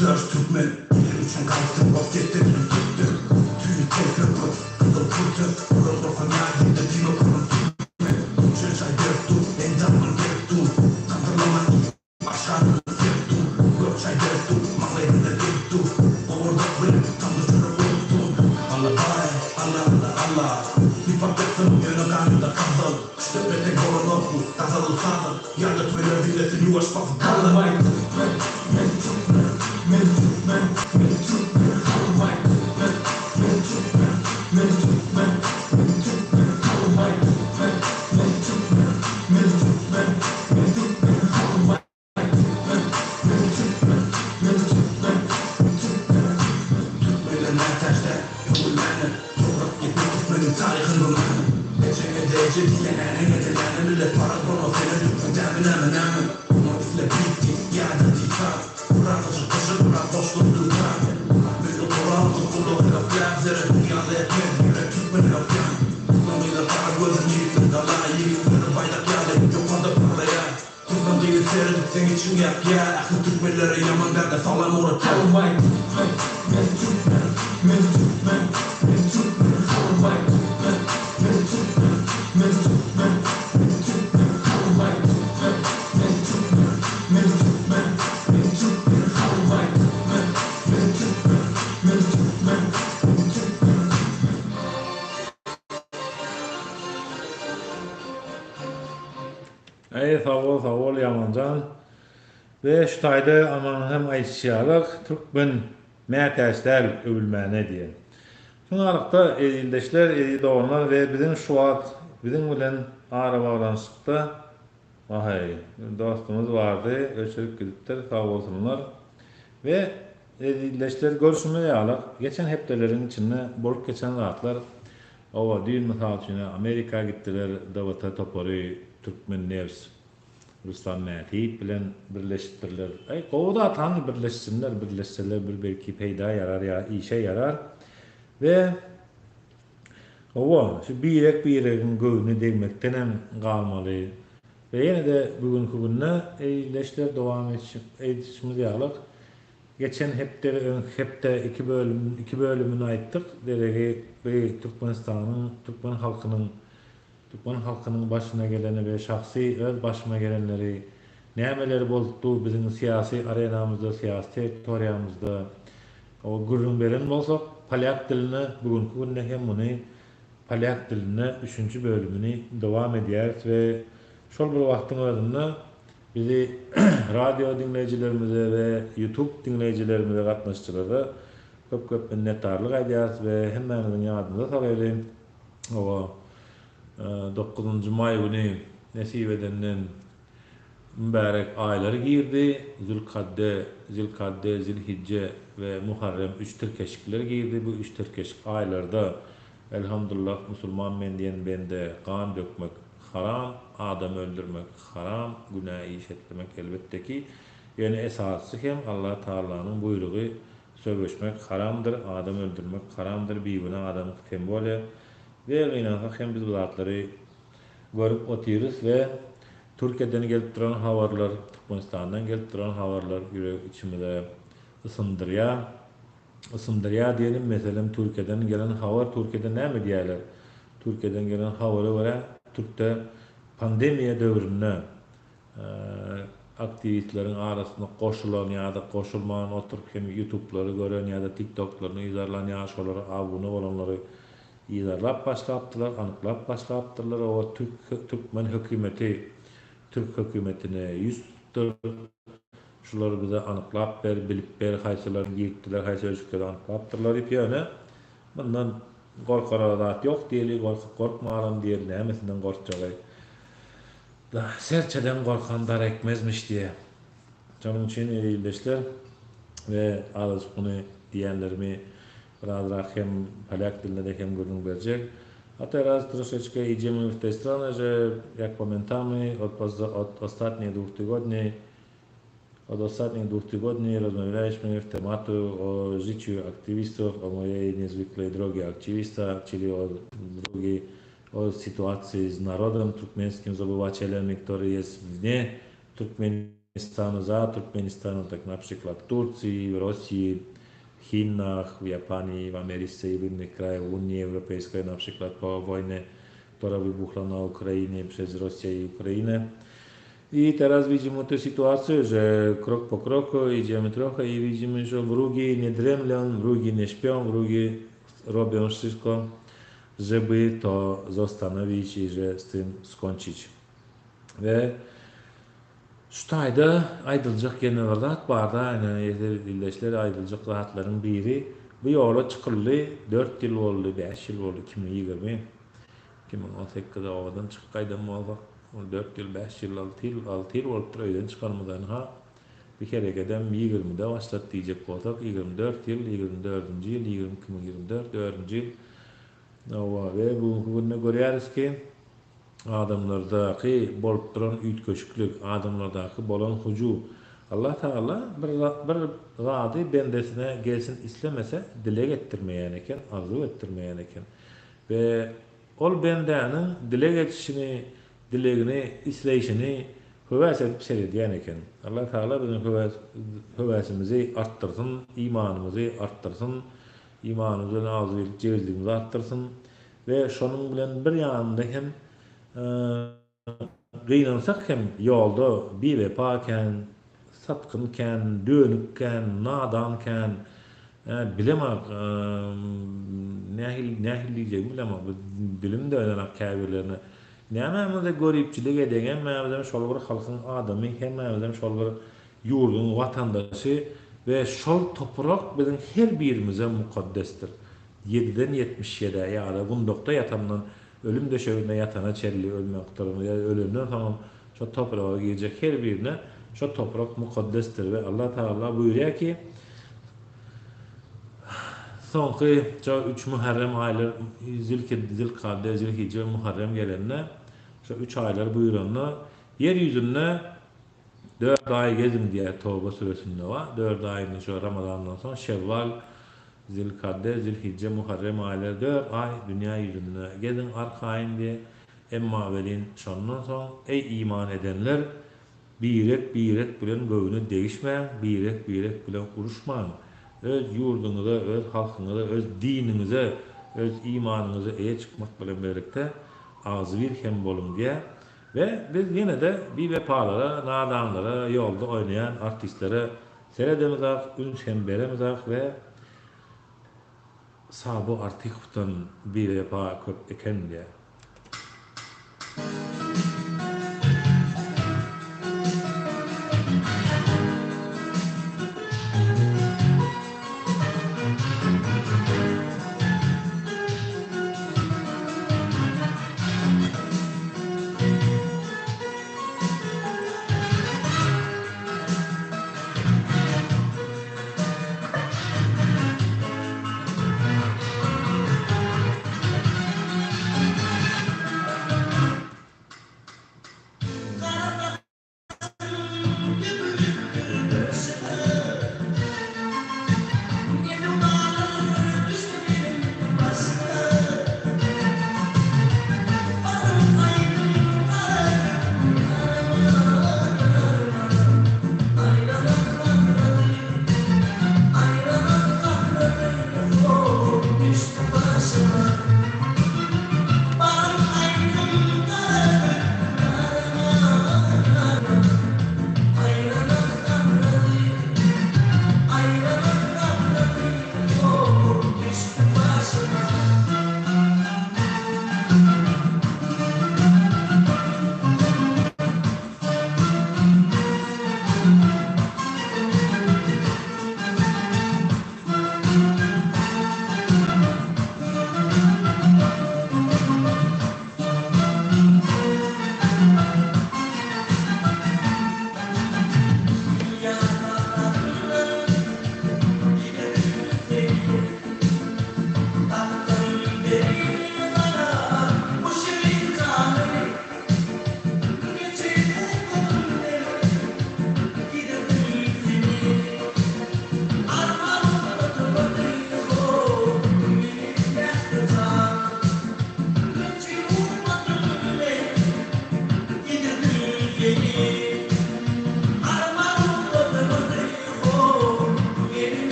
Gider türkmen, Iliň üçin gaýtdy, Orsýetde bilim tutdy. Tüýi telpek köp, gyzyl kürte, Gören gorkan ýa ýerde diýme körüm türkmen. Şir çaý berip dur, endamyň gerip dur, Tamdyrlama iýip, aşganyny serip dur. Gök çaý berip dur, maňlaýynda gezip dur, Gowurdak bilen tamdyr çörek urup dur. Alla baý, alla alla alla, Nifak ýatdym, ýöne ganymda gazal. Küştdepmeseň bolanok bu, gazaly sazyl. Ýa-da toýlar diňlesin ýuwaş basyp Halmaý türkmen, men türkmen, men türkmen, men türkmen Halmaý türkmen, men türkmen, men türkmen, men türkmen Halmaý türkmen, men türkmen, men türkmen, men türkmen Halmaý türkmen, men türkmen, men türkmen, men türkmen Türkmenler mätäç däl, öwülmäne, Toprak ýetmez türkmeniň taryhyn gömäne. Ejeňe dereje diýýän äneňe de näme Millet paraz bolmaz senden türkmen dämi näme näme Oňa isle beýik diý ýa-da diý saz Birazajyk gyjyk biraz boşlugy duýdurýan Milli guralymyz gulagy öpýän Zere dünýäde etmez ýürek türkmeni öpýän Türkmen gyzlar gara gözli ýigitler gala Ýigitleri baýdak ýaly ýokarda parlaýar Türkmen gyzy seredip seň içiň ýakýar Ähli türkmenlere ýaman bärde salam ugratýan. Halmaý türkmen men türkmen men türkmen men türkmen Halmaý türkmen men türkmen men türkmen men türkmen Halmaý türkmen men türkmen men türkmen men türkmen Halmaý türkmen men türkmen men türkmen men türkmen. Eý sag bol sag bol Ýamanjan. We şu taýda Amanyň hem aýdyşy ýalyk türkmen mätäç däl öwülmäne diýen. Şunalykda eziz ildeşler, eziz doganlar we biziň şu wagt biziň bilen arabaglanyşykda Waheý bir dostumyz bardy öçürip gidipdir sag bolsunlar. We eziz ildeşler görşümiz ýalyk geçen hepdeleriň içinde bolup geçen zatlar Hawa, düýn mysal üçin Amerika gitdiler DWT topary Türkmen Nefs Ruslan Mätiýew bilen birleşipdirler. Aý gowy zat hany birleşsinler, birleşseler bir belki peýda ýarar ýa işe ýarar. We hawa, şu birek biregiň göwnüne degmekdenem galmaly. We ýene-de bu günki günde eýleşler dowam edişimiz ýalyk Geçen hepde we öňki hepde iki bölüm iki bölümini aýtdyk. Deregi bu Türkmenistanyň türkmen halkynyň türkmen halkynyň başyna geleni we şahsy öz başyma gelenleri nämeler bolupdy biziň syýasy arenamyzda syýasy territoriýamyzda o gürrüň beren bolsak polýak dilinde bu günki günde hem muny polýak dilinde üçünji bölümini dowam edýäris we şol bir wagtyň özünde Bizi radio diňleýjilerimize we YouTube diňleýjilerimize gatnaşyjylara köp köp minnetdarlyk aýdýarys we hemmäňiziň ýadyňyza salaýly oba dokuzynjy maý güni nesip edenden mübärek aýlar girdi Zülkadde, Zilkadde, Zilhijje we Muharrem üç tirkeşikler girdi bu üç tirkeşik aýlarda Elhamdullah musulman men diýen bende gan dökmek haram, adam öldürmek haram, günä iş etlemek elbetdeki, ýöne esasysy hem Allah Tagalanyň buýrugy sögüşmek haramdyr, adam öldürmek haramdyr, bigünä adamyňky tem bolýa we gynansak hem biz bu zatlary görüp otyrys we Türkiýeden gelip duran habarlar, Türkmenistandan gelip duran habarlar ýürek içimize ysyndyrýa. Ysyndyrýar diýelim, meselem Türkiýeden gelen habar, Türkiýede näme diýýärler? Türkiýeden gelen habara görä, Türkde pandemiýa döwründe aktiwistleriň arasyna goşulan ýa-da goşulman oturyp hem ýutublary gören ýa-da tiktoklaryny yzarlan ýa şolara abuna bolanlary yzarlap başlapdylar, anyklap başlapdyrlar. Oba türk türkmen hökümeti türk hökümetine ýüz tutupdyr. Şulary bize anyklap ber, bilip ber, haýsylaryny giripdiler, haýsy öýjükleri anyklapdyrlar diýip, ýöne mundan gorkara zat ýok diýeli, gorkup gorkmalam diýeli, nämesinden gorkjagy. Serçeden gorkan dar ekmezmiş diýe. Şonuň üçin eziz ildeşler we azajyk muny diýenlerimi birazrak hem polýak dilinde-de hem gürrüň berjek. A teraz troszeczkę idziemy w tę stronę, że jak pamiętamy od od ostatnich dwóch tygodni od ostatnich dwóch tygodni rozmawialiśmy w tematu o życiu aktywistów, o mojej niezwykłej drogi aktywista, czyli o drogi, o sytuacji z narodem turkmeńskim, z obywatelami, który jest wnie Turkmenii. Türkmenistanu za Türkmenistanu tak na przykład Turcji, w Rosji, Chinach, w Japonii, w Ameryce i w innych krajach Unii Europejskiej, na przykład po wojnie, która wybuchła na Ukrainie przez Rosję i Ukrainę. I teraz widzimy tę sytuację, że krok po kroku idziemy trochę i widzimy, że wrogi nie drzemlą, wrogi nie śpią, wrogi robią wszystko, żeby to zastanowić i że z tym skończyć. We şu taýda aýdyljak ýene bir zat barda, ine ildeşler aýdyljak zatlaryň biri, bu ýola çykyldy, 4 ýyl boldy, 5 ýyl boldy, 2020, 2018 obadan çykyp gaýdan bolsak, 4 ýyl, 5 ýyl, 6 ýyl, 6 ýyl bolupdyr öýden çykanymyzdan, ha, bu herekedem 20-de başlady diýjek bolsak, 24 ýyl, 24-nji ýyl, 2024, dördünji ýyl, hawa, we bu günki günde görýäris ki, adamlardaky bolup duran üýtgeşiklik, adamlardaky bolan hujuw. Allah Tagala bir bir zady bendesine gelsin islemese dileg etdirmeýän eken, arzuw etdirmeýän eken. We ol bendäniň dileg edişini, dilegini, isleýşini höwes edip seredýän eken. Allah Tagala biziň höwes höwesimizi artdyrsyn, imanymyzy artdyrsyn, imanymyz bilen agzybirlik jebizligimizi artdyrsyn. We şonuň bilen bir ýanynda hem gynansak hem ýolda biwepa kän, satgyn kän, dönük kän, nadan kän, bilemok nähili nähili diýjegimi bilemok, dilim dönenak käbirlerine. Nämämize göripçilik edeň, hemmämizem şol bir halkyň adamy, hemmämizem şol bir ýurduň watandaşy we şol toprak biziň her birimize mukaddesdir. Ýediden 77-ä ýa-da gundakda ýatandan ölüm döşeginde ýatana çenli ölmän gutaran ýa ölenden soňam şo topraga girjek her birine şo toprak mukaddesdir we Allah Tagala buýurýar ki, soňky şo üç Muharrem aýlar Zilkadde, Zilhijje we Muharrem gelende şo üç aýlar buýuranda ýer ýüzünde dört aý geziň diýýär Toba süresinde bar. Dört aýyny şo Ramazandan soň Şewwal, Zilkadde, Zilhijje, Muharrem aýlary dört aý dünýä ýüzünde geziň arkaýyn diýe. Emma welin şondan soň, eý iman edenler, birek birek bilen göwne degişmäň, birek birek bilen uruşmaň. Öz ýurduňyza, öz halkyňyza, öz diniňize, öz imanyňyza eýe çykmak bilen birlikde agzybir hem boluň diýe. We biz ýene-de biwepalara, nadanlara, ýolda oýnaýan artistlere Seredemizak, üns hem beremizak we Sabo Artykowdan biwepa köp eken diýä.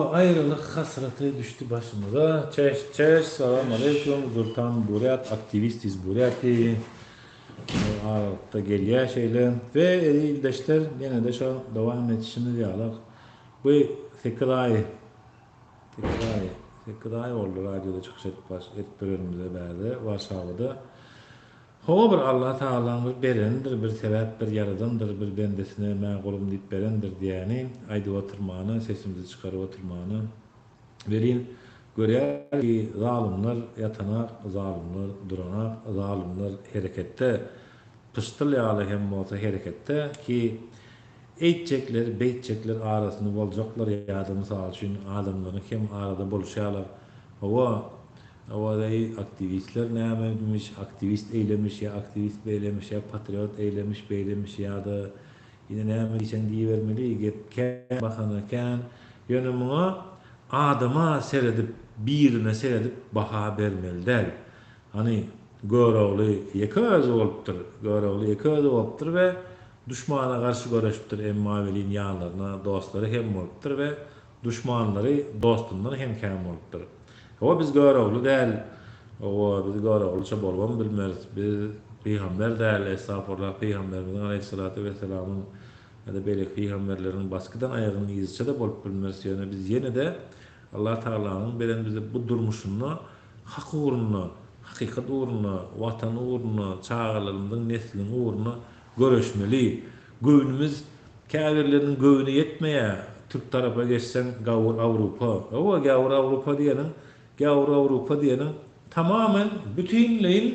Hawa, aýralyk hasraty düşdi başymyza. Çeş, çeş, salam aleýkum, Gurtan Burýat, aktiwist iz Burýatiýi. Aralykda gelýär şeýle. We eziz ildeşler, ýene-de şo dowam etişimiz ýalak. Bu sekiz aý, sekiz aý, sekiz aý boldy radioda çykyş edip baş, edip ýörenimize bärde, Warşawada. Hawa bir Allah Tagalaň bir berenidir bir sebäp bir ýaradandyr bir bendesine mä gulum diýip berendir diýäni aýdyp oturmana sesimizi çykaryp oturmana welin görýäris ki zalymlar ýatanak zalymlar duranak zalymlar hereketde pyşdyl ýaly hem bolsa hereketde ki eýtjekler beýtjekler arasyny boljaklar ýa-da mysal üçin adamlaryň hem arada boluşy ýaly hawa Owadeý aktiwistler nämemiş, aktiwist eýlemiş ýa aktiwist beýlemiş ýa patriot eýlemiş beýlemiş ýa-da ine näme diýseň diýibermeli, gep kän, bahana kän. Ýöne muňa adama seredip, birine seredip baha bermeli däl. Hany Görogly ýeke özi bolupdyr, Görogly ýeke özi bolupdyr we duşmana garşy göreşipdir, emma welin ýanlaryna dostlary hem bolupdyr we duşmanlary dostundan hem kän bolupdyr. Hawa biz Görogly däl, hawa biz Göroglyça bolubam bilmeris, biz pygamber däl, estagfurlah, pygamberimiziň aleýhissalatu wessalamyň ýa-da beýleki pygamberleriň basgydan aýagynyň yzyça-da bolup bilmeris, ýöne biz ýene-de Allah Tagalanyň beren bize bu durmuşynda hak ugrunda, hakykat ugrunda, Watan ugrunda, çagalarymyzyň nesliniň ugrunda göreşmeli. Göwnümiz Käbirleriniň göwni ýetmeýär, türk tarapa geçseň gawur Awrupa. Hawa, gäwür Awrupa diýeniň, gäwür Awrupa diýeniň tamamen bütinleýin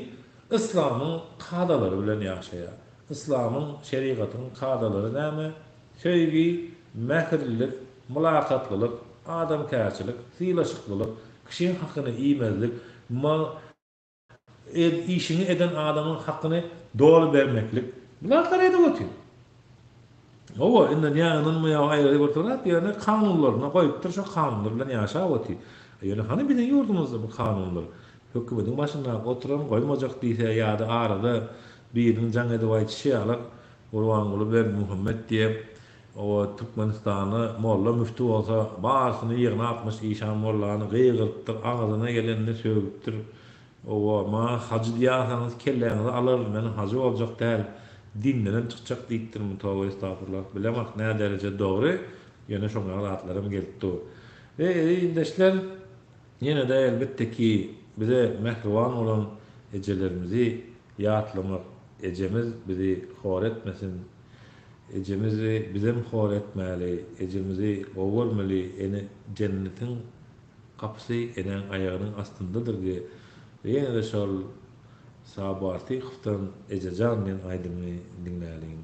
yslamyň kadalary bilen ýaşaýar. Yslamyň, şerigatyň kadalary näme? Söýgi, mähirlilik, mylakatlylyk, adamkärçilik, sylaşyklylyk, kişiň hakyny iýmezlik, Işiňi eden adamyň hakyny doly bermeklik. Bu zatlary edip otyr. Hawa, indi näme ynanmaýar aýry bir zat, ýöne kanunlaryna goýupdyr, şo kanunlar bilen ýaşap otyr. Ýöne hany biziň ýurdumyzda bu kanunlar? Hökümetiň başyndaky oturan goýmajak diýse ýa-da arada biriniň jaň edip aýdyşy ýaly Gurbanguly Berdimuhamet diýip, oba Türkmenistanda molla müfti bolsa barysyny ýygnapmyş işan mollany gygyrypdyr, agzyna gelenini sögüpdir. Owa, maňa hajy diýýänsaňyz kelläňizi alaryn, men hajy boljak däl, dindenem çykjak diýipdirmi, toba estagfurullah, bilemok nä dereje dogry, ýöne şoň ýaly zatlaram gelip dur. We eziz ildeşler, ýene-de elbetde ki, bize mähriban bolan ejelerimizi ýatlamak, ejemiz bizi hor etmesin, ejemizi bizem hor etmäli, ejemizi gowy görmeli, ene jennetiň Gapysy enäň aýagynyň astyndadyr diýe we ýene-de şol Sabo Artykowdan Ejejan diýen aýdymyny diňläliň.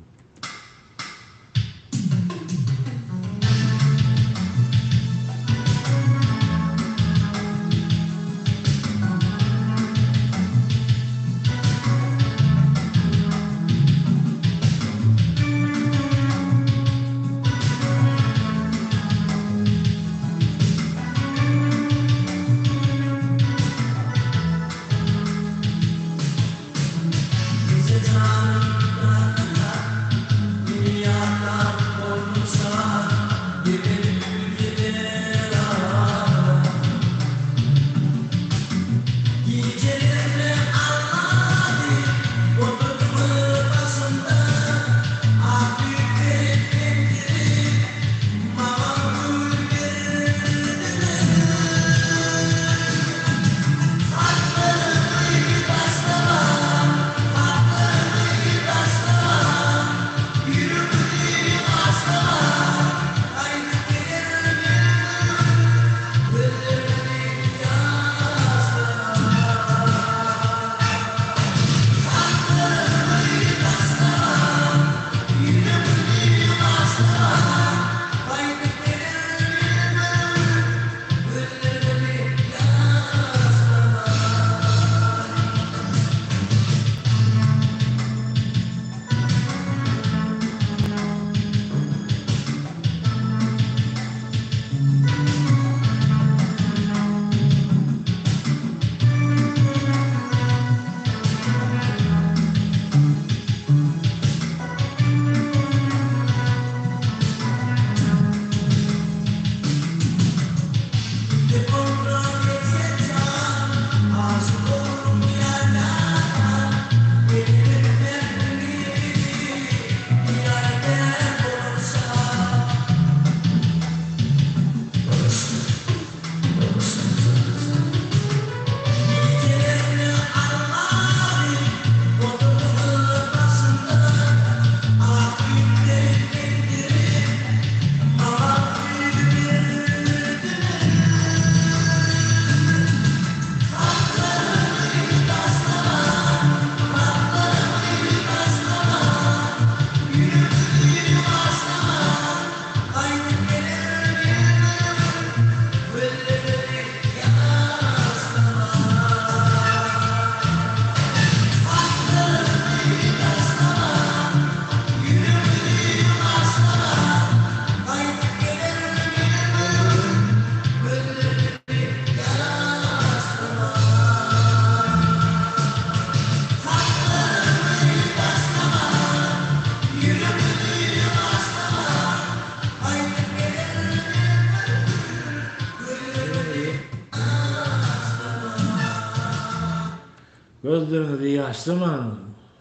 Gözleriňizi ýaşlamaň,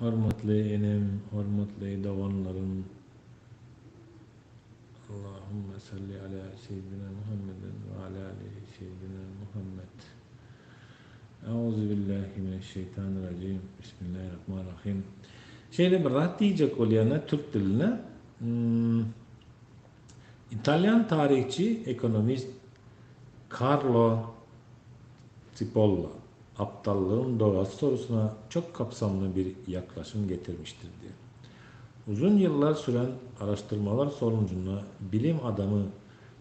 hormatly enem, hormatly doganlarym. Allahümme salli ala seýidina Muhammeden we ala ali seýidina Muhammed. Euzubillahi mineşşeýtanirrajim. Bismillahirrahmanirrahim. Şeýle bir zat diýjek bolýan-a türk dilinde. Hmm. Italýan taryhçy, ekonomist Karlo Cipolla aptallygyň dogasy sorusyna çok kapsamly bir ýaklaşym getirmişdir diýýär. Uzun ýyllar süren araşdyrmalar sonucunda bilim adamy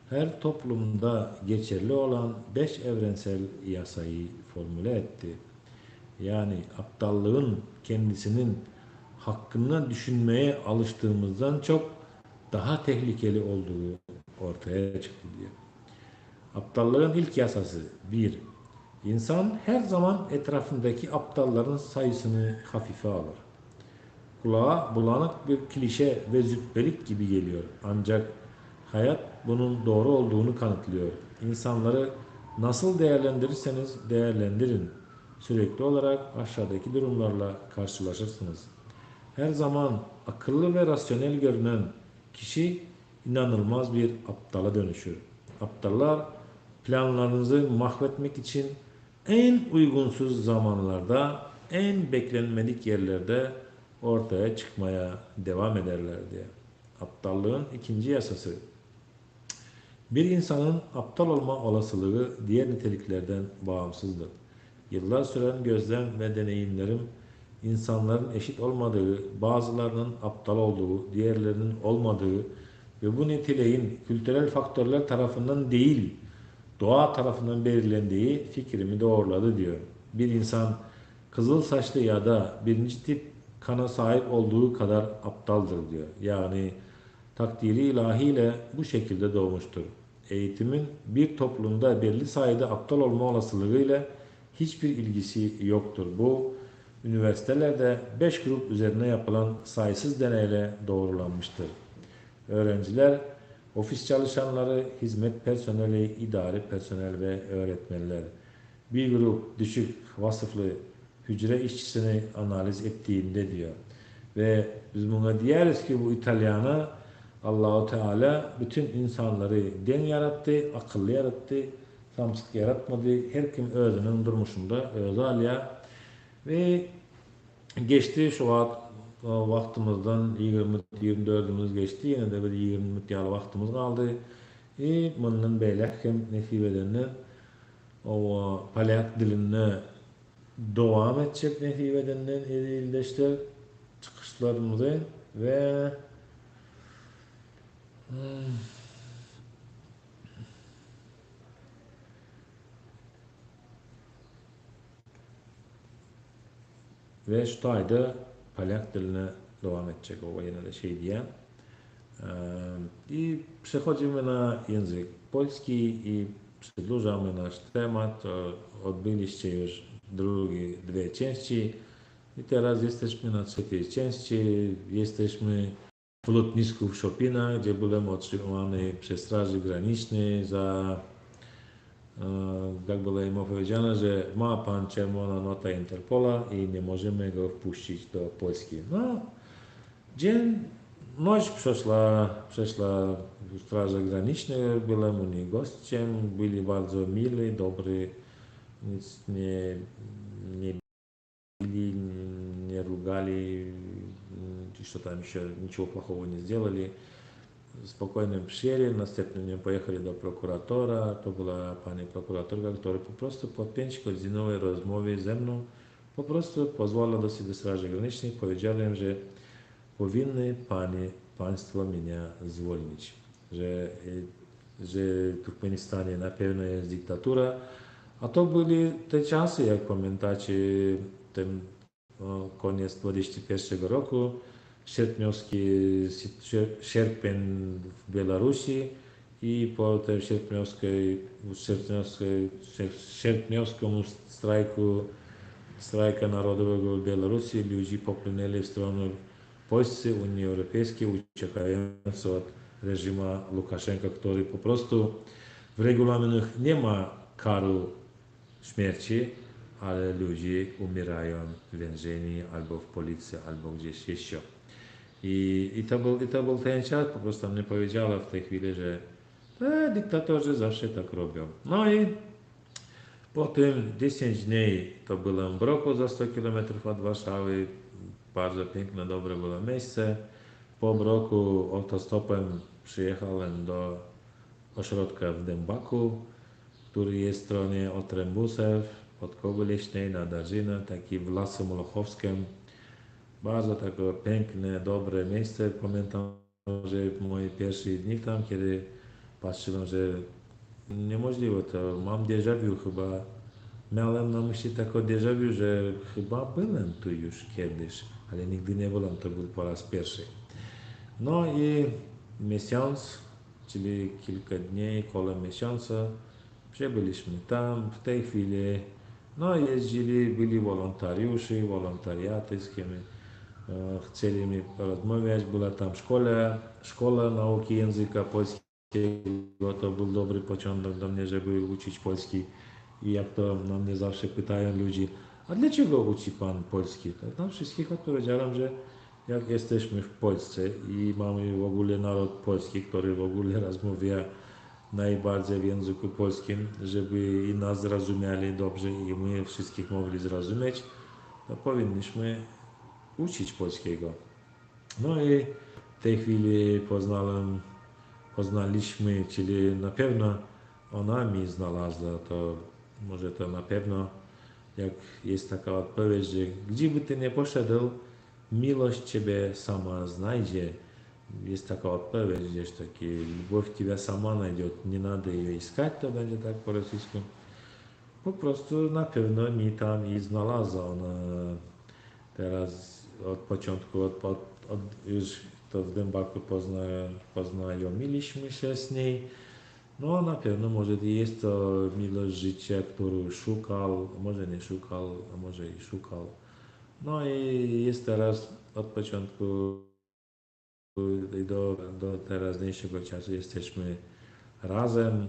her toplumda geçerli olan beş evrensel ýasaýy formule etdi. Ýagny aptallygyň kendisiniň hakkynda düşünmeye alyşdygymyzdan çok daha tehlikeli olduğu ortaya çykdy diýýär. Aptallygyň ilk ýasasy, Bir. Ynsan her zaman etrafyndaky aptallaryň saýysyny hafife alar. Kulaga bulanyk bir klişe we züpbelik gibi geliyor. Ancak hayat bunun doğru olduğunu kanıtlıyor. Insanları nasıl değerlendirirseniz değerlendirin, sürekli olarak aşağıdaki durumlarla karşılaşırsınız. Her zaman akıllı we rasyonel görünen kişi inanılmaz bir aptala dönüşür. Aptallar planlarınızı mahvetmek için en uygunsuz zamanlarda, en beklenmedik yerlerde ortaya çykmaya devam ederler diye. Aptallığın ikinci yasası. Bir insanın aptal olma olasılığı diğer niteliklerden bağımsızdır. Yıllar süren gözlem ve deneyimlerim insanların eşit olmadığı, bazılarının aptal olduğu, diğerlerinin olmadığı ve bu niteliğin kültürel faktörler tarafından değil, doğa tarafından belirlendiği fikrimi doğruladı diyor. Bir insan kızıl saçlı ya da birinci tip kana sahip olduğu kadar aptaldır diyor. Yani takdiri ilahiyle bu şekilde doğmuştur. Eğitimin bir toplumda belli sayıda aptal olma olasılığı ile hiçbir ilgisi yoktur. Bu üniversitelerde 5 grup üzerine yapılan sayısız deneyle doğrulanmıştır. Öğrenciler, ofis çalışanları, hizmet personeli, idari personel ve öğretmenler. Bir grup düşük vasıflı hücre işçisini analiz ettiğinde diyor. Ve biz buna diýeris ki bu İtalyana Allahu Teala bütün insanları deň ýaratdy, akylly ýaratdy, samsyk ýaratmady. Her kim özüniň durmuşynda özi alýar. We geçdi şu wagt wagtymyzdan 20 24-imiz geçdi. Ýene-de bir 20 minut ýaly wagtymyz galdy. I mundan beýläk hem nesip edende owa polýak dilinde dowam etjek nesip edenden eziz ildeşler çykyşlarymyzy we We şu taýda polýak diline dowam etjek oba ýene-de şeý diýýän. I przechodzimy na język polski i przedłużamy nasz temat. Odbyliście już drugi, dwie części i teraz jesteśmy na trzeciej części. Jesteśmy w lotnisku w Chopina, gdzie byłem otrzymany przez Straży Granicznej za, jak było im opowiedziane, że ma pan czerwona nota Interpola i nie możemy go wpuścić do Polski. No, dzień, noc przeszła, przeszła w Straży Granicznej, byłem u nich gościem, byli bardzo mili, dobry, nic nie, nie bili, nie ругали, что там еще, ничего плохого не сделали. Spokojnie przyjęli, następnie pojechali do prokuratora, to była pani prokuratorka, która po prostu po 5-godzinowej rozmowie ze mną po prostu pozwala do siebie Straży Granicznej, powiedziałem, że powinny pani, państwo mnie zwolnić, że, że w Turkmenistanie na pewno jest dyktatura, a to byli te czasy, jak pamiętacie, ten koniec 21 roku, sierpniowski, sierpień w Białorusi i po tej sierpniowskiej, sierpniowskiej, sierpniowskim strajku, strajka narodowego w Białorusi ludzie popłynęli w stronę Polski, Unii Europejskiej, uciekając od reżimu Łukaszenka, który po prostu w regulaminach nie ma karu śmierci, Ale ludzie umierają w więzieniu albo w policji, albo gdzieś jeszcze. I to był ten czas, po prostu mnie powiedziała w tej chwili, że te dyktatorzy zawsze tak robią. No i potem 10 dni to byłem w Broku za 100 km od Warszawy. Bardzo piękne, dobre było miejsce. Po Broku autostopem przyjechałem do ośrodka w Dębaku, który jest w stronie od Rembusów, od Koby Leśnej na Darzynę, taki w Lasu Molochowskim. Bardzo takie piękne, dobre miejsce. Pamiętam, że moje pierwsze dni tam, kiedy patrzyłem, że niemożliwe to, mam déjà vu chyba. Miałem na myśli takie déjà vu, że chyba byłem tu już kiedyś, ale nigdy nie byłem, to był po raz pierwszy. No i miesiąc, czyli kilka dni, koło miesiąca, przybyliśmy tam. W tej chwili, no jeździli, byli wolontariusze, wolontariaty, z kim chcieli mi porozmawiać. Była tam szkoła, szkoła nauki języka polskiego. To był dobry początek do mnie, żeby uczyć polski. I jak to na mnie zawsze pytają ludzi, a dlaczego uczy pan polski? Tak na wszystkich odpowiedziałem, że jak jesteśmy w Polsce i mamy w ogóle naród polski, który w ogóle rozmawia najbardziej w języku polskim, żeby i nas zrozumieli dobrze i my wszystkich mogli zrozumieć, to powinniśmy uczyć polskiego. No i w tej chwili poznałem, poznaliśmy, czyli na pewno ona mi znalazła, to może to na pewno, jak jest taka odpowiedź, że gdzie by ty nie poszedł, miłość ciebie sama znajdzie. Jest taka odpowiedź gdzieś taki, любовь тебя сама найдет, не надо ее искать, to będzie tak po rosyjsku. Po prostu na pewno mi tam i znalazła ona teraz od początku, od już to w Dębaku poznajomiliśmy się z niej. No na pewno może jest to miłość życia, którą szukał, może nie szukał, a może i szukał. No i jest teraz od początku do teraźniejszego czasu jesteśmy razem.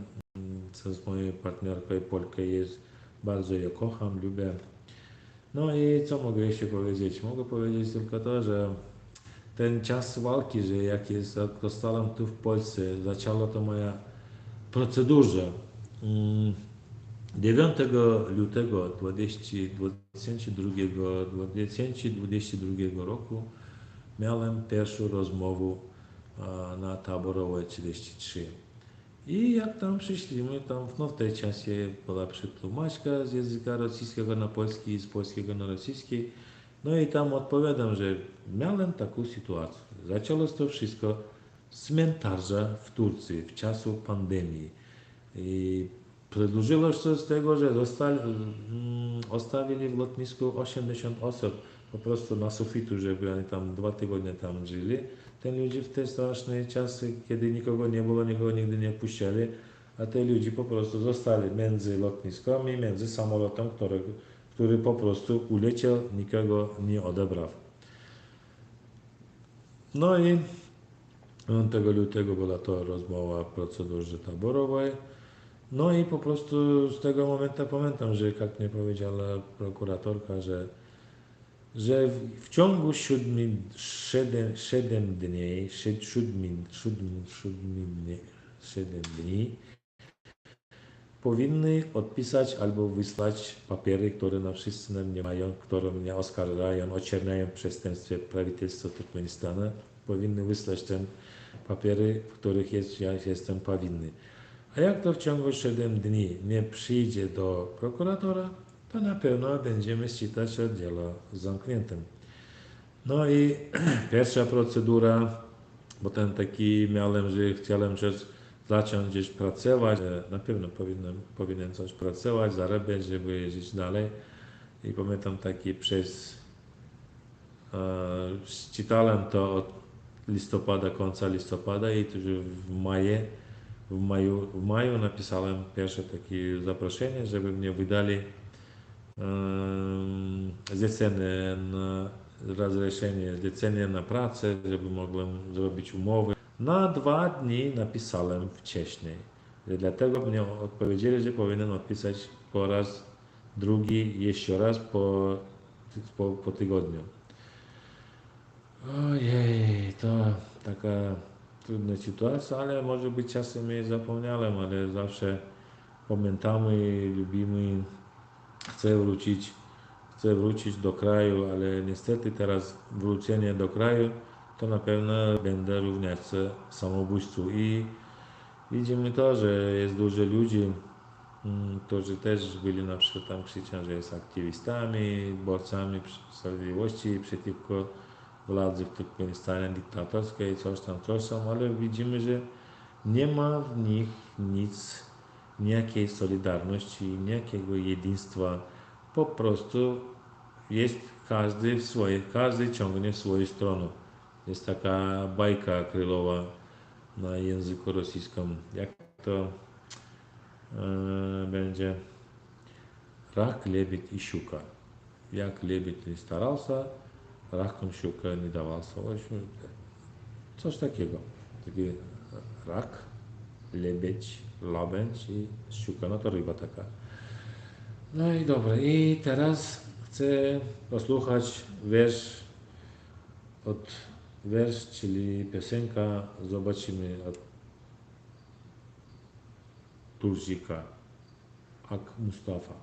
Co z moją partnerką Polką jest, bardzo ją kocham, lubię. No i co mogę jeszcze powiedzieć? Mogę powiedzieć tylko to, że ten czas walki, że jak jest, zostałem tu w Polsce, zaczęła to moja procedurza. 9 lutego 2022 roku miałem pierwszą rozmowę na Taborowej 33. I jak tam przyszliśmy, tam no w tej czasie była przetłumaczka z języka rosyjskiego na polski i z polskiego na rosyjski. No i tam odpowiadam, że miałem taką sytuację. Zaczęło to wszystko z cmentarza w Turcji w czasu pandemii. I przedłużyło się z tego, że ostawili w lotnisku 80 osób po prostu na sufitu, żeby oni tam 2 tygodnie tam żyli. Te ludzie w te straszne czasy, kiedy nikogo nie było, nikogo nigdy nie puszczali, a te ludzie po prostu zostali między lotniskiem i między samolotem, który po prostu uleciał, nikogo nie odebrał. No i 5 lutego była to rozmowa w procedurze taborowej. No i po prostu z tego momentu pamiętam, że jak mnie powiedziała prokuratorka, że w ciągu siedem dni, siedem, siedem, siedem dni, siedem dni powinny odpisać albo wysłać papiery, które na wszyscy na mnie mają, które mnie oskarżają, oczerniają w przestępstwie prawitelstwa Turkmenistanu. Powinny wysłać te papiery, w których ja jestem powinny. A jak to w ciągu 7 dni nie przyjdzie do prokuratora, to na pewno będziemy czytać o dziele zamkniętym. No i pierwsza procedura, bo ten taki miałem, że chciałem coś zacząć gdzieś pracować, na pewno powinien coś pracować, zarabiać, żeby żyć dalej. I pamiętam taki czytałem to od listopada, końca listopada i już w maju napisałem pierwsze takie zaproszenie, żeby mnie wydali zlecenie na rozрешение, zlecenie na pracę, żeby mogłem zrobić umowy. Na 2 dni napisałem wcześniej. Dlatego mnie odpowiedzieli, że powinienem odpisać po raz Drugi jeszcze raz po tygodniu. Ojej, to taka trudna sytuacja, ale może być czasem i zapomniałem, ale zawsze pamiętamy, lubimy, chcę wrócić do kraju, ale niestety teraz wrócenie do kraju to na pewno będę równać samobójstwu. I widzimy to, że jest dużo ludzi, którzy też byli na przykład tam krzyczą, że jest aktywistami, borcami sprawiedliwości przeciwko władzy w Turkmenistanie dyktatorskiej, coś tam, coś tam, ale widzimy, że nie ma w nich nic, nijakiej solidarności, nijakiego jedynstwa. Po prostu jest każdy w swojej, każdy ciągnie w swoją stronę. Jest taka bajka krylowa na języku rosyjskim. Jak to będzie? Rak, лебедь i щука. Jak лебедь nie starался, rakom щука nie dawался. W общем, coś takiego. Taki rak, lebieć, łabędź i щука, no to ryba taka. No i dobra, i teraz chcę posłuchać wiersz, od wiersz, czyli piosenka, zobaczymy od Turzika, Ak Mustafa.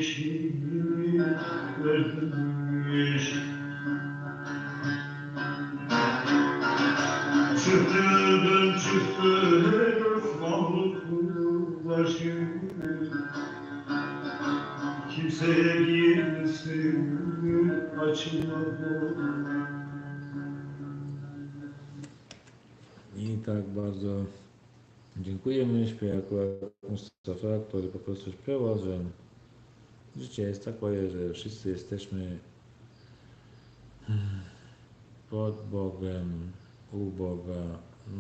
Geçip ötmüş. Çıktı dün çıktı herif mahluklu başı. Kimseye girsin açılmadı. I tak bardzo dziękujemy śpiewaku Mustafa, który po prostu śpiewał, że życie jest takie, że wszyscy jesteśmy pod Bogiem, u Boga,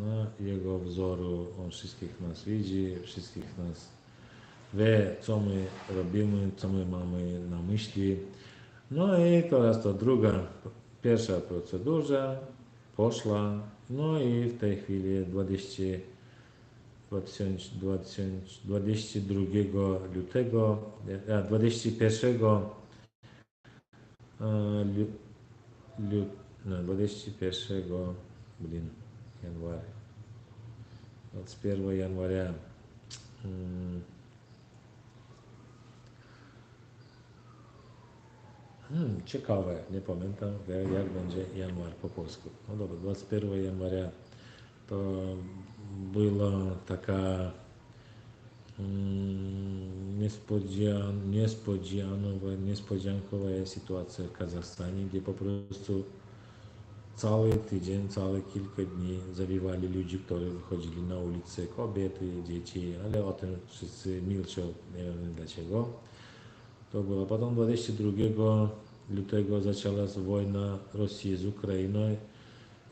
na Jego wzoru. On wszystkich nas widzi, wszystkich nas wie, co my robimy, co my mamy na myśli. No i teraz to druga, pierwsza procedura poszła. No i w tej chwili 22 lutego, 21, no, 21, blin, января, 21 января. Ciekawe, nie pamiętam, jak będzie januar po polsku. No dobra, 21 января to była taka niespodziankowa sytuacja w Kazachstanie, gdzie po prostu cały tydzień, całe kilka dni zabiwali ludzi, którzy wychodzili na ulicę, kobiety, dzieci, ale o tym wszyscy milczą, nie wiem dlaczego. To było. Potem 22 lutego zaczęła się wojna Rosji z Ukrainą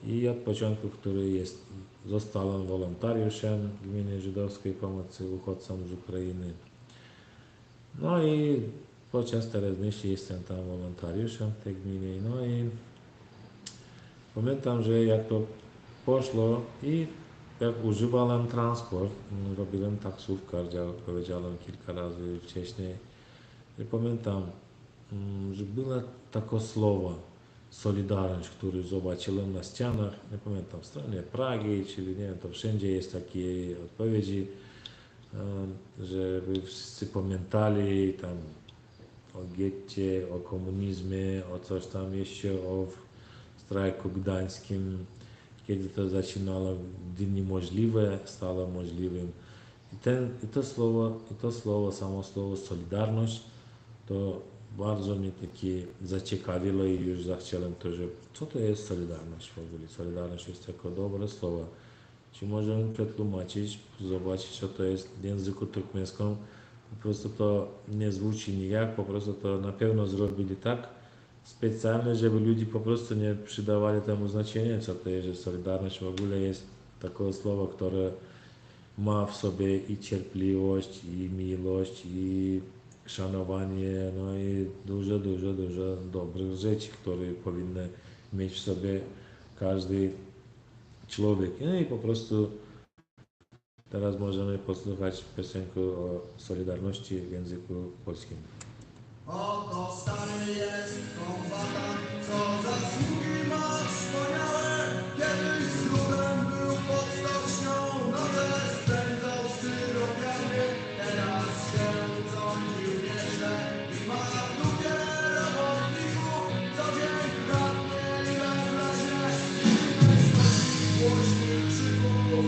i od początku, który jest, zostałem wolontariuszem Gminy Żydowskiej Pomocy Uchodźcom z Ukrainy. No i podczas teraźniejszej jestem tam wolontariuszem w tej gminie. No i pamiętam, że jak to poszło i jak używałem transport, robiłem taksówkę, jak powiedziałem kilka razy wcześniej. I pamiętam, że było takie słowo Solidarność, które zobaczyłem na ścianach, nie pamiętam, w stronie Pragi, czyli nie wiem, to wszędzie jest takie odpowiedzi, żeby wszyscy pamiętali tam o getcie, o komunizmie, o coś tam jeszcze, o strajku gdańskim, kiedy to zaczynało, gdy niemożliwe stało możliwym. I to słowo, samo słowo Solidarność, to bardzo mnie takie zaciekawiło i już zachciałem to, że co to jest Solidarność w ogóle? Solidarność jest jako dobre słowo. Czy możemy przetłumaczyć, zobaczyć, co to jest w języku turkmeńskim? Po prostu to nie zwróci nijak, po prostu to na pewno zrobili tak specjalnie, żeby ludzie po prostu nie przydawali temu znaczenia, co to jest, że Solidarność w ogóle jest takie słowo, które ma w sobie i cierpliwość, i miłość, i szanowanie, no i dużo, dużo, dużo dobrych rzeczy, które powinny mieć w sobie każdy człowiek. No i po prostu teraz możemy posłuchać piosenkę o Solidarności w języku polskim. Oto stary jest kombatant, co zasługi ma wspaniałe. Kiedyś z ludem był pod stocznią, noce spędzał w styropianie. Teraz się urządził nieźle i ma w dupie robotników. Co dzień kradnie ile wlezie i nie znosi głośnych krzyków.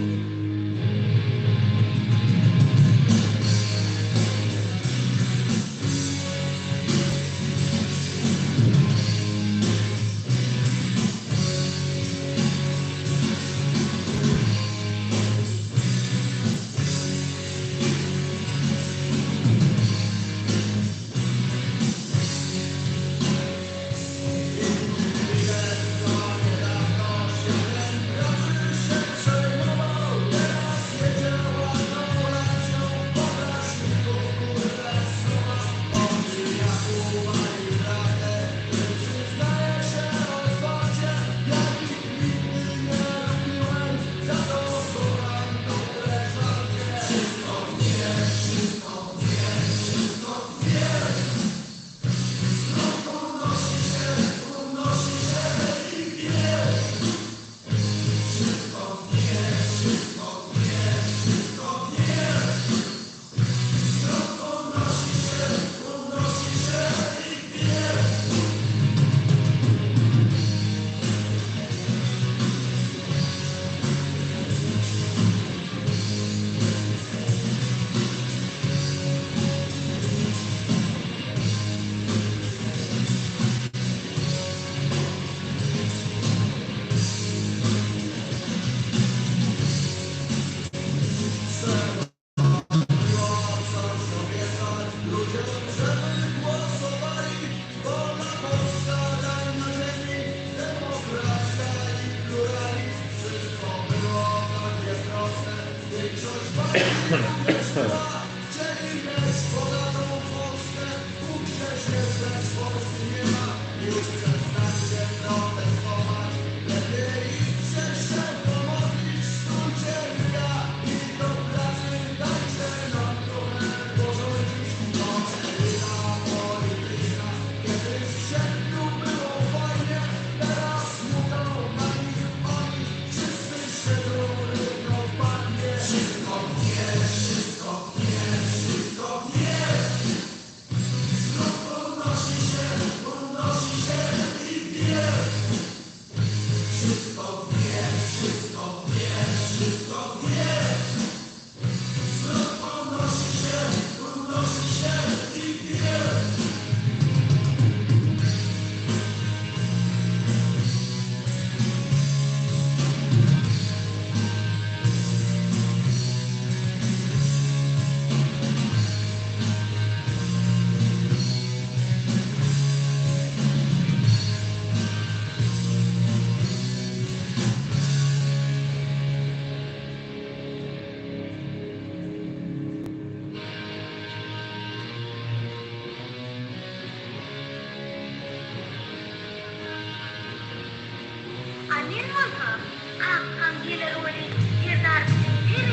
A men bolsa, kakam geler welin Serdar bilen her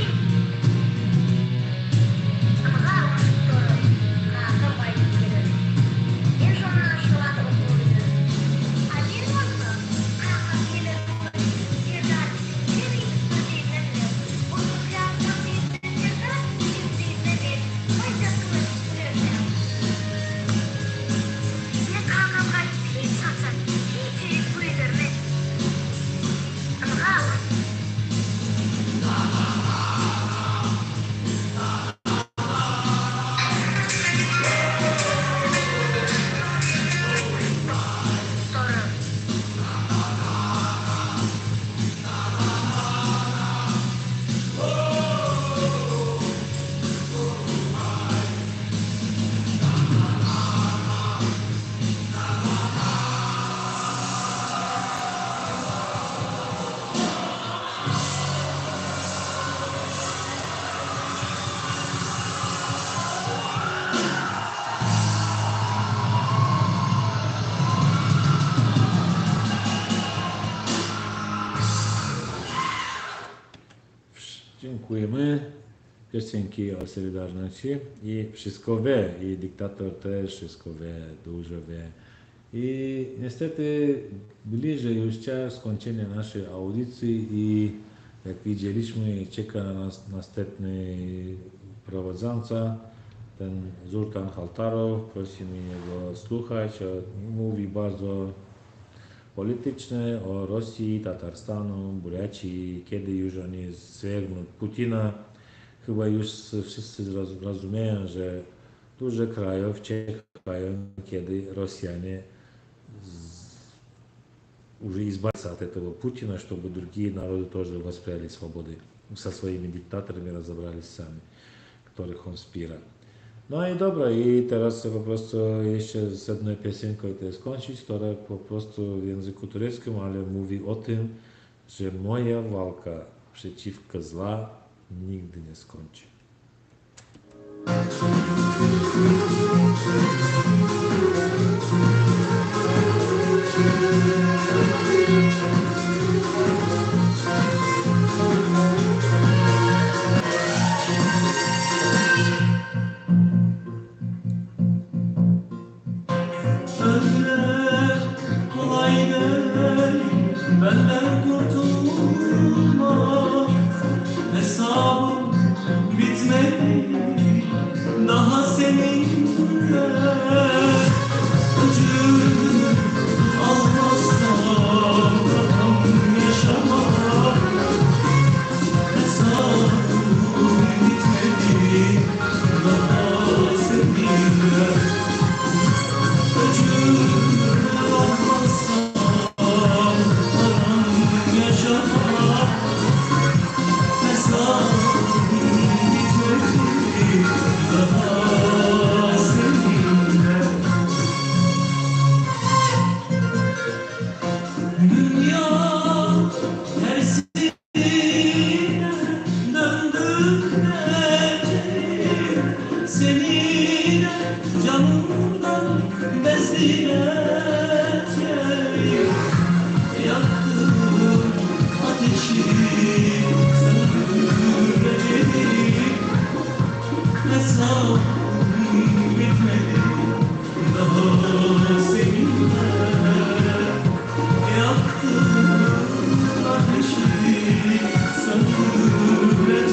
Ynha urşup durarys, kakam gaýdyp geler. Men şondan şuwagt okuwa giderin. A men bolsa, kakam geler welin Serdar bilen her bir birine biler. Urşuşýarkam birine Serdar, ikinjisine men haýjak köwüşip gülerkäm. Men kakam gaýdyp hiç haçan, hiç ýere goýbermen. Ynha ol. Sorar. Dziękujemy. Piosenki o Solidarności i wszystko wie, i dyktator też wszystko wie, dużo wie. I niestety bliżej już czas skończenia naszej audycji i jak widzieliśmy, czeka na nas następny prowadząca, ten Zoltan Haltarow, prosimy jego słuchać, on mówi bardzo polityczne o Rosji, Tatarstanu, Buryacji, kiedy już oni zwiergną Putina. Chyba już wszyscy rozumieją, że duże krajów czekają, kiedy Rosjanie уже избавятся от этого Путина, чтобы другие народы тоже воспряли свободы. Со своими dyktatorami разобрались sami, których on wspiera. No i dobra, i teraz po prostu jeszcze z jedną piosenką to skończyć, która po prostu w języku tureckim, ale mówi o tym, że moja walka przeciwko zła nigdy nie skończy. Ölmek kolay değil, benden kurtulmak. Hesabım bitmedi, daha seninle. Öcümü almazsam haram yaşamak. Hesabım bitmedi, daha seninle. Öcümü almazsam haram yaşamak. Canımdan bezdireceğim Yaktığın ateşi söndüreceğim Hesabım bitmedi daha seninle Yaktığın ateşi söndüreceğim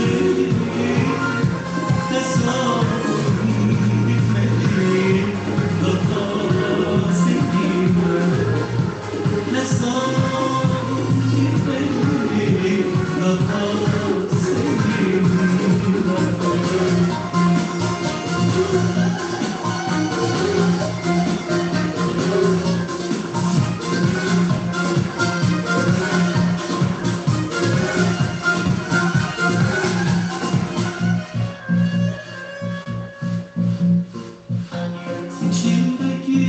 Hesabım bitmedi daha seninle Hesabım bitmedi daha seninle. İçimdeki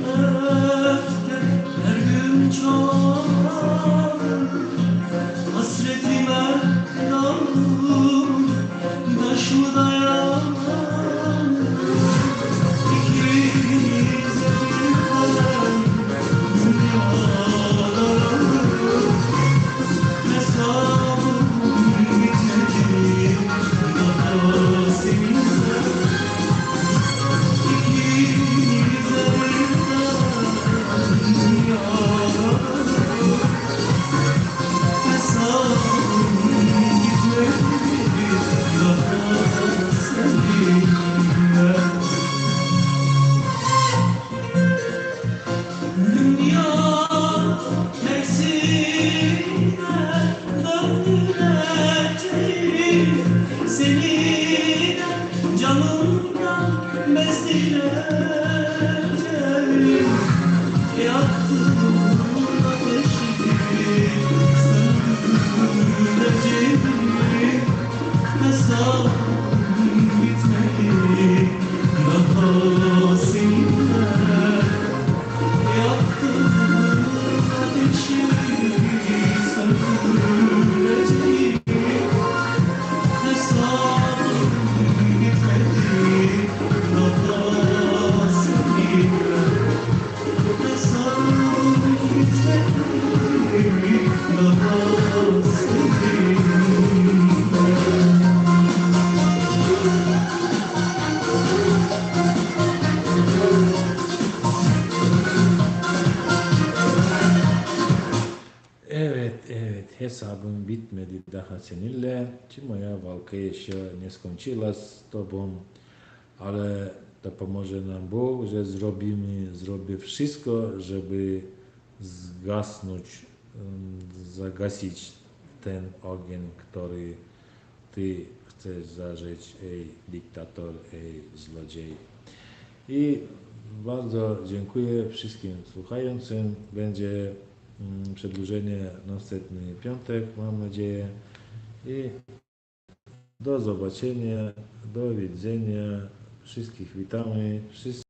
öfke her gün çoğalır. Hasretime daldım, taş mı dayanır? İkimize birden dünya daralır. Hesabım bitmedi daha seninle. İkimize birden dünya daralır. Hesabım bitmedi daha seninle. Dünya tersine döndüreceğim. Seni de canımdan bezdireceğim. Yaktığın ateşi söndüreceğim. Hesabım bitmedi daha seninle. Yaktığın ateşi söndüreceğim. Hesabım bitmedi daha seninle. Hesabım bitmedi daha seninle. Evet, evet, hesabım bitmedi daha seninle. Czy moja walka jeszcze nie skończyła z tobą, ale to pomoże nam Bóg, że zrobimy, zrobię wszystko, żeby zgasnąć, zagasić ten ogień, który ty chcesz zażyć, ej dyktator, ej złodziej. I bardzo dziękuję wszystkim słuchającym. Będzie przedłużenie następny piątek, mam nadzieję. I do zobaczenia, do widzenia. Wszystkich witamy. Wszyscy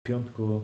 w piątku.